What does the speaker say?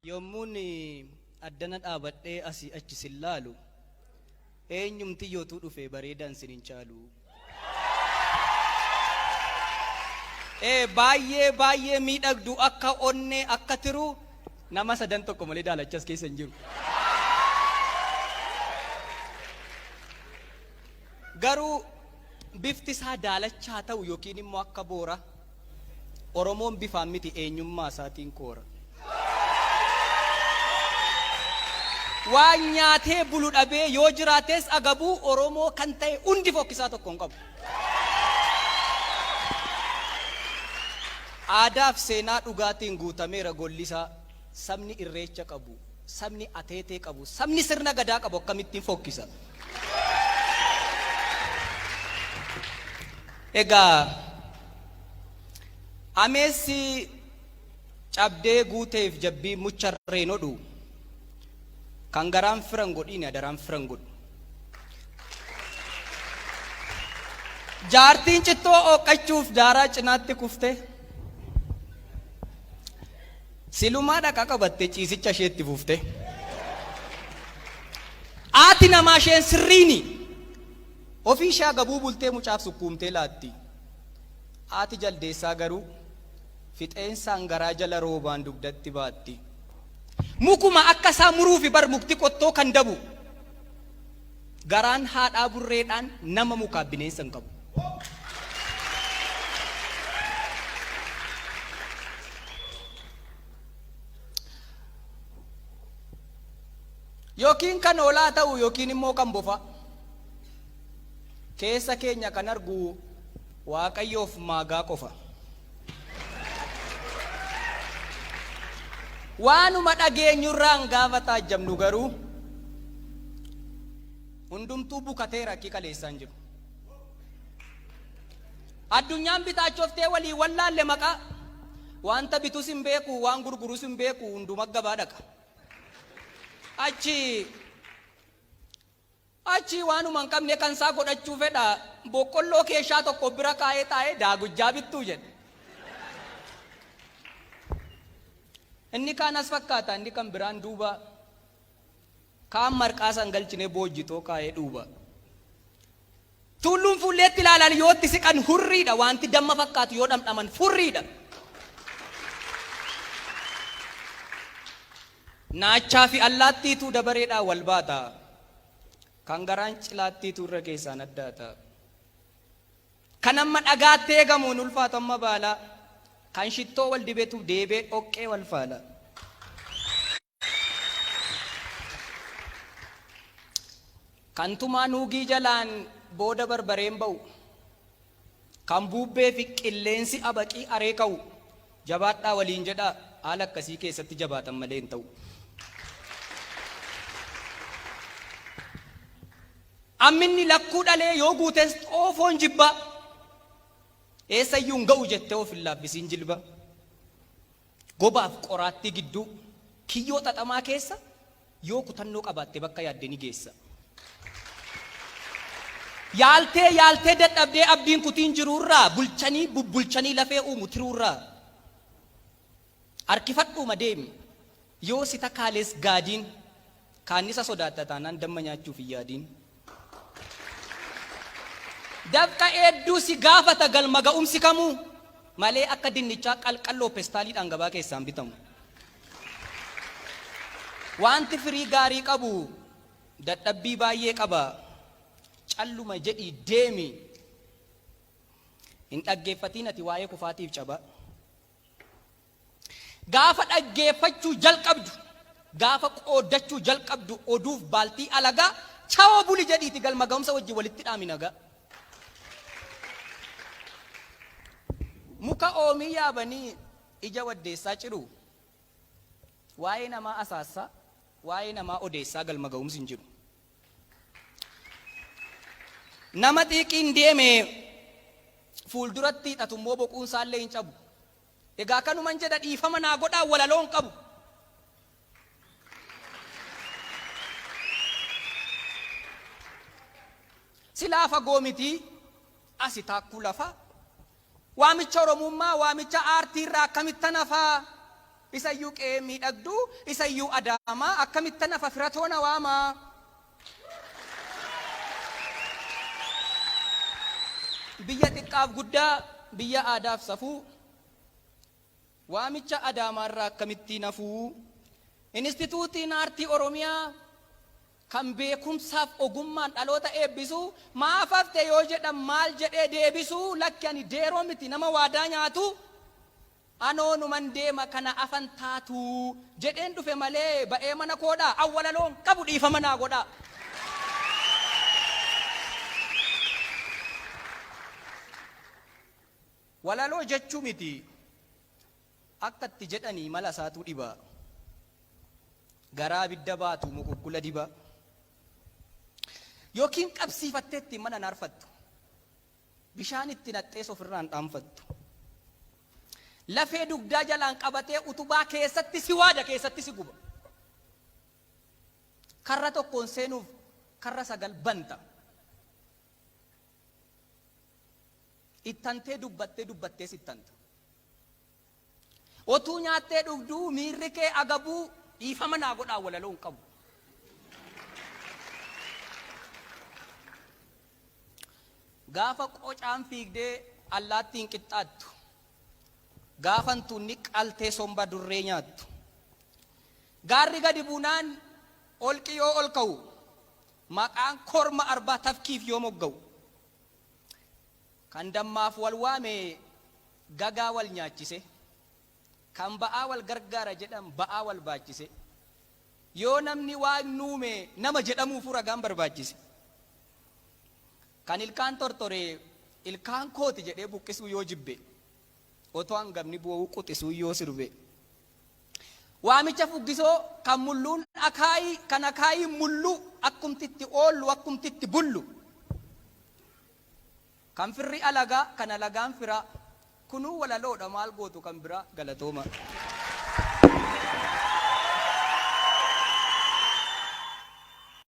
Yommuun addana dhaabadhee asii achi sin laalu, eenyumti yootuu dhufe bareedaan sin hin caalu. Ee baay'ee baay'ee miidhagdu akka onnee akka tiruu nama sadan tokko malee daalachas keessa hin jiru. Garuu bifti isaa daalachaa ta'u yookiin immoo akka boora Oromoon bifaan miti eenyummaa isaatiin koora. Waan nyaatee bulu dhabee yoo jiraates agabuu Oromoo kan ta'e hundi fokkisaa tokko hin qabu. Aadaaf seenaa dhugaatiin guutameera golli isaa. Sabni irreecha qabu, sabni ateetee qabu, sabni sirna gadaa qabu akkamittiin fokkisa? Egaa ameessi cabdee guuteef jabbii mucharreen hodhu kan garaan firan godhiin adaraan firan godhu. Jaartiin cittoo ooqqachuuf daaraa cinaatti kufte. Silumaa dhaqa qabatte ciisicha isheetti fufte. Haati namaa isheen sirriini. Ofii ishee agabuu bultee mucaaf sukkuumtee laatti. Haati jaldeessaa garuu fixeensaan garaa jala roobaan dugdatti baatti. Mukuma akka isaa muruufi bar mukti qottoo kan dabu. Garaan haadhaa burreedhaan nama mukaaf bineensa hin qabu. Yookiin kan hoolaa ta'u yookiin immoo kan bofaa. Keessa keenya kan argu Waaqayyoof maagaa qofa. Waanuma dhageenyurraan gaafa taajjabnu garuu hundumtuu bukateera akki kaleessaan jiru. Addunyaan bitaachoftee walii wallaalle maqaa wanta bitus hin beeku waan gurgurus hin beeku hunduma gabaa dhaqa. Achi Achi waanuma hin qabne kan isaa godhachuu fedha. Boqqolloo keeshaa tokko of bira kaa'ee taa'ee daagujjaa bittuu jedhe. Inni kaan as fakkaata, inni kan biraan duuba. Kaan marqaa san galchinee boojjitoo kaa'ee dhuuba. Tulluun fuulleetti ilaalan yoo itti siqan hurriidha. Wanti damma fakkaatu yoo dhamdhaman furriidha. Naachaa fi allaattiitu dabareedhaan wal baata. Kan garaan cilaattiitu irra keessaan addaata. Kan amma dhagaatti eegamu hin ulfaatu amma baala. Kan shittoo wal dibetu deebee dhoqqee wal faala. Kan tumaa nuugii jalaan booda barbareen ba'u. Kan buubbee fi qilleensi abaqii aree ka'u. Jabaadhaa waliin jedhaa haala akkasii keessatti jabaatan malee hin ta'u. Amminni lakkuu dhalee yoo guutes xoofoon jibbaa. Eessayyuu hin ga'u jettee of hin laaffisiin jilba. Gobaaf qoraattii gidduu kiyyoo xaxamaa keessa yoo kutannoo qabaatte bakka yaadde ni geessa. Yaaltee yaaltee dadhabdee abdiin kutiin jiruurraa bulchanii bubbulchanii lafee uumu tiruurraa. Harkifadhuuma deemi. Yoo si takaales gaadiin kaannisa sodaatta taanaan damma nyaachuuf hin yaadiin. Dafqa hedduu si gaafata galma ga'umsi kamuu malee akka dinnichaa qalqalloo pestaaliidhaan gabaa keessaan bitamu. Wanti firii gaarii qabu dadhabbii baay'ee qaba. Calluma jedhii deemi. Hin dhaggeeffatiin ati waa'ee kufaatiif caba. Gaafa dhaggeeffachuu jalqabdu, gaafa qooddachuu jalqabdu oduuf baaltii alagaa chawoo buli jedhiiti galma ga'umsa wajjin walitti dhaami nagaa. Muka oomii yaabanii ija waddeessaa ciru. Waa'ee namaa asaassaa, waa'ee namaa odeessaa galma ga'umsi hin jiru. Nama xiiqiin deeme fuulduratti hidhatu immoo boquun isaallee hin cabu. Egaa kanuman jedha dhiifama naa godhaa walaloo hin qabu. Silaa fagoo miti asi taakkuu lafaa. Waamicha Oromummaa waamicha aartii irraa akkamittan hafaa? Isayyuu qe'ee miidhagduu, isayyuu Adaamaa, akkamittan hafa firatoo na waamaa. Biyya xiqqaaf guddaa, biyya aadaaf safuu, waamicha Adaamaarraa akkamittiin hafuu? Inistituutiin Aartii Oromiyaa kan beekumsaaf ogummaan dhaloota eebbisu, maaf hafte yoo jedhan maal jedhee deebisu? Lakki ani deeroo miti nama waadaa nyaatu, anoo numan deema kana afan taatu jedheen dhufe malee ba'ee mana koodhaa an walaloo hin qabu, dhiifama naa godhaa. Walaloo jechuu miti, akka itti jedhanii mala isaatu dhiba. Garaa abidda baatu mukukkula diba. Yookiin qabsiifattee ittiin mana naarfattu. Bishaan itti naqxees ofirraan dhaanfattu. Lafee dugdaa jalaan qabatee utubaa keessatti si waada, keessatti si guba. Karra tokkoon seenuuf karra 9 banta. Ittantee dubbattee dubbattees ittanta. Otuu nyaattee dhugduu miirri kee agabuu, dhiifama naa godhaa, walaloo hin qabu. Gaafa qocaan fiigdee allaattiin qixxaattu. Gaafa hantuunni qaltee somba durree nyaattu. Gaarri gadi buunaan holqi yoo ol ka'u. Maqaan korma arbaa tafkiif yoo mogga'u. Kan dammaaf wal waame gagaa wal nyaachise. Kan ba'aa wal gargaara jedhan ba'aa wal baachise. Yoo namni Waaqni uume nama jedhamuufuu ragaan barbaachise. Kan ilkaan tortore ilkaan kooti jedhee buqqisuu yoo jibbe. Otoo hangafni boo'uu quxisuun yoo sirbe. Waamicha fuggisoo kan mulluun akaayii, kan akaayiin mulluu, akkumti itti oollu akkumti itti bullu. Kan firri alagaa, kan alagaan firaa. Kunuu walaloodha, maal gootu kan biraa? Galatooma.